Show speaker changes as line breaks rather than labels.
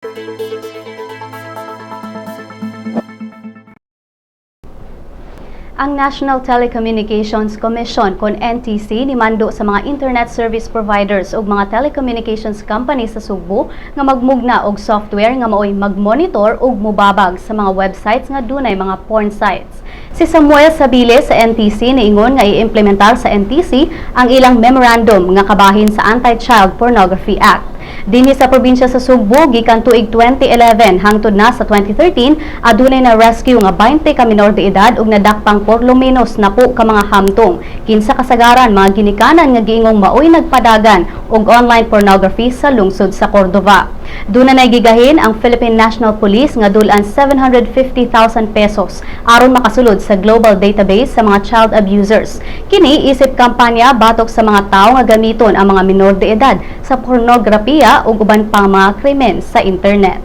Ang National Telecommunications Commission kon NTC nimando sa mga internet service providers ug mga telecommunications companies sa Sugbo nga magmugna og software nga maoy magmonitor ug mubabag sa mga websites nga dunay mga porn sites. Si Samuel Sabile sa NTC niingon nga iimplementar sa NTC ang ilang memorandum nga kabahin sa Anti-Child Pornography Act. Dinhi sa probinsya sa Sugbo, gikan tuig 2011 hangtod na sa 2013, adunay na rescue nga 20 ka minor de edad ug nadakpang por lo menos 10 ka mga hamtong. Kinsa kasagaran mga ginikanan nga giingong maoy nagpadagan og online pornography sa lungsod sa Cordova. Duna nay gigahin ang Philippine National Police nga dulan 750,000 pesos aron makasulod sa global database sa mga child abusers. Kini isip kampanya batok sa mga tawo nga gamiton ang mga minor de edad sa pornografiya ug uban pang mga krimen sa internet.